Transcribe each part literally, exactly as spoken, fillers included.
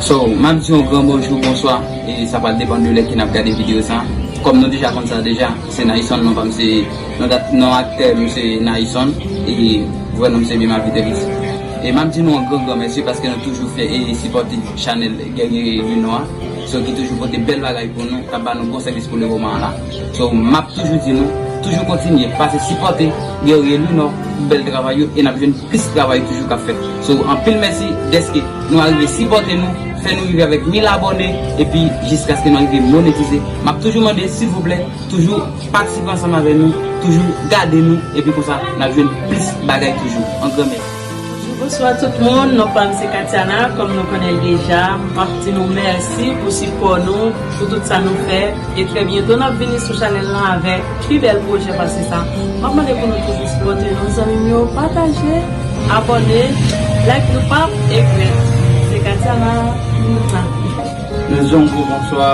So, m ap di yon gran bonjou, bonswa, e sa pral depann de lè ke n ap gade videyo sa. Kòm nou deja konn sa deja, se Nayson, non pa m se, non dat, non aktè m se Nayson, e vrè non m se Bima Viteris. E m ap di nou yon gran, gran mèsi paske nou toujou fè e sipòte chanèl Guerrier Luno a. So, ki toujou pote bèl bagay pou nou, k ap ba nou bon sèvis pou le moman an la. So, m ap toujou di nou, toujou kontinye pase sipòte Guerrier Luno pou bèl travay yo, e n ap jwenn plis travay toujou k ap fèt. So, anpil mèsi dèske nou arive sipòte nou, fè nou rive avèk mil abòne, epi jiskaske nou arive monetize. M ap toujou mande, silvouplè, toujou patisipe ansanm avè nou, toujou gade nou, epi konsa, n ap jwenn plis bagay toujou. Yon gran mèsi. Bonjou, bonswa tout moun. Non pa m se Katiana, kòm nou konnen l deja. M ap di nou mèsi pou sipò nou, pou tout sa nou fè. E trè byento n ap vini sou chanèl lan avèk pi bèl pwojè pase sa. M ap mande pou nou toujou sipòte nou, zanmi m yo, pataje, abòne, like nou p ap egrèt. Se Katiana. Mwa. Nou di yon gwo bonswa,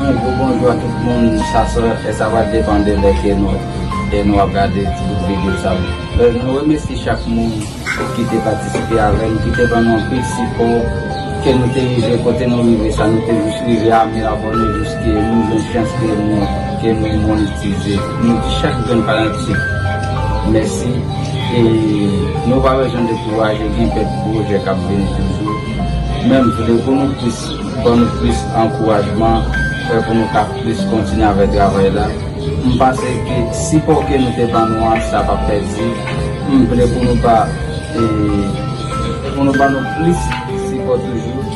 yon gwo bonjou a tout moun. Sa se, e sa va depann de lè ke nou, e nou ap gade tout videyo sa. E nou remèsye chak moun ki te patisipe avè n, ki te ban nou anpil sipò, ke nou te rive kote nou rive, sa nou te jis rive a mil abòne, jis ke nou jwenn chans ke nou, ke nou monetize. Nou di chak grenn fanatik mèsi. E nou pa bezwen dekouraje, gen bèl pwojè k ap vini toujou. Men m vle pou nou plis, ban nou plis ankourajman, e pou nou ka plis kontinye avè travay la. M panse ke sipò ke nou te ban nou an, sa p ap pèdi. M vle pou nou ba, e, pou nou ban nou plis sipò toujou.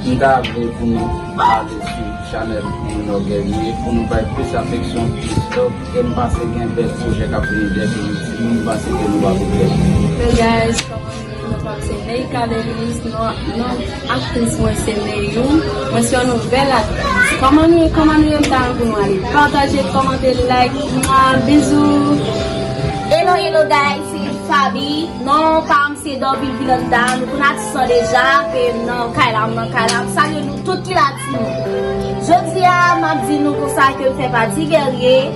M ta vle pou nou ale sou chanèl Junior Guerrier, pou nou bay plis afeksyon, plis love. E m panse gen bèl pwojè k ap vini byento, nou di nou, m panse ke nou p ap regrèt. Hey guys, kòman nou ye? Non pa m se Neika Delis, non, non aktris mwen se Neyou. Mwen se yon nouvèl aktris. Kòman nou ye? Kòman nou ye? M ta renmen pou nou ale pataje, kòmante, like. Mwa, bizou. Hello, hello guys, se Faby. Non pa m se Dorvil Vilanda. Nou konn atis lan deja, ke m nan kay la, m nan kay la. M salye nou tout ki la, timoun. Jodi a, m ap di nou konsa ke m fè pati Guerrier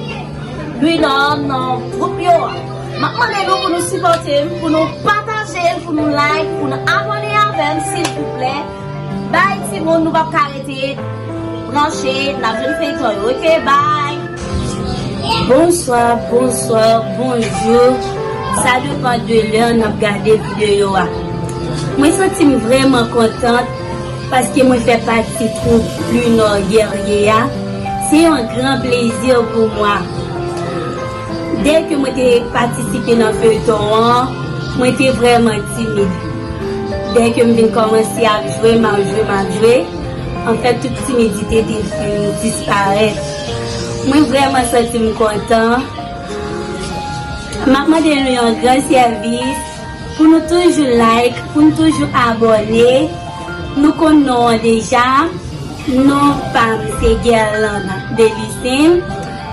Luno nan gwoup yo a. M ap mande nou pou nou sipòte m, pou nou pataje l, pou nou like, pou nou abòne avè m, silvouplè. Bay timoun, nou p ap ka rete branche, n ap jwenn feyton yo, oke? Bay! Bonswa, bonswa, bonjou. Sa depann de lè n ap gade videyo a. Mwen santi m vrèman kontan paske mwen fè pati gwoup Luno Guerrier a. Se yon gran plezi pou mwen. Dè ke mwen te patisipe nan feyton an, mwen te vrèman timid. Dè ke m vin kòmanse ap jwe, m ap jwe, m ap jwe, anfèt, tout timidite te fin disparèt. Mwen vrèman santi m kontan. M ap mande nou yon gran sèvis, pou nou toujou like, pou nou toujou abòne. Nou konn non an deja. Non pa m se Guerlanda Delissin.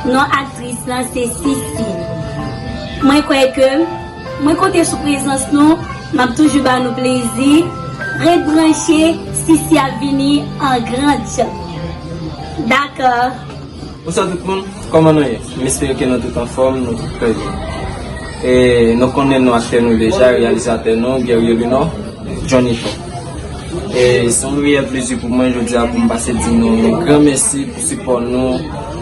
Non aktris lan se Sisi. Mwen kwè ke mwen konte sou prezans nou. M ap toujou ba nou plezi. Ret branche, Sisi ap vini an gran jan. Dakò. Bonswa tout moun, kòman nou ye? M espere ke nou tout anfòm, nou tout trè byen. E nou konnen non aktè nou deja, reyalizatè nou, Guerrier Luno, Johnny Cho. E se yon reyèl plezi pou mwen jodi a pou m pase di nou yon gran mèsi pou sipò nou.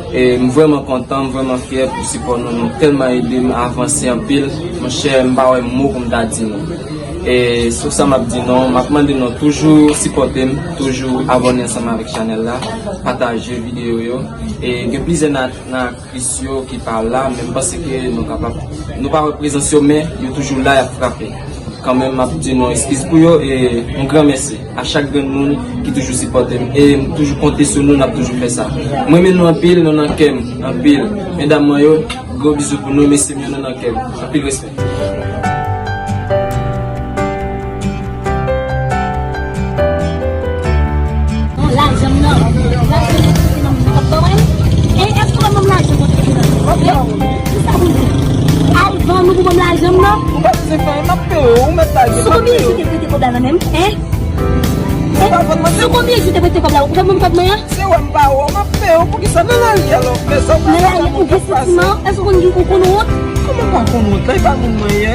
E m vrèman kontan, m vrèman fyè pou sipò nou. Nou tèlman ede m avanse anpil. Monchè, m pa wè mo pou m ta di nou. E sou sa m ap di nou, m ap mande nou toujou sipòte m, toujou abòne ansanm avèk chanèl la, pataje videyo yo. E gen plizyè nan, nan aktris yo ki pa la, men m panse ke nou kapab, nou pa wè prezans yo, men yo toujou la, y ap frape. Kanmenm, m ap di nou eskiz pou yo, e yon gran mèsi a chak grenn moun ki toujou sipòte m, e m toujou konte sou nou, n ap toujou fè sa. M renmen nou anpil, nou nan kè m anpil. Medam mwen yo, gwo bizou pou nou, mesye m yo, nou nan kè m. Anpil respè. Non, lajan m nan. Lajan m nan, se nan m nan. Kòb ban mwen. E èske w ban m lajan mwen te nan? Kisa pou di? Al vann ou pou ban m lajan m nan? Ou pa bezwen fè anyen, m ap peye w, ou mèt lage, m ap peye w. Sou konbyen jou te prete kòb la nan men m? Hein? Sou konbyen jou te prete kòb la? Ou fè ban m kòb mwen an? Se wè m pa wè w, m ap peye w. Poukisa nan lari alò? Men sa w pa... Nan lari, ou gen santiman? Èske ou konn, ou konn wont? Kòman m pa konn wont la? E pa moun mwen ye?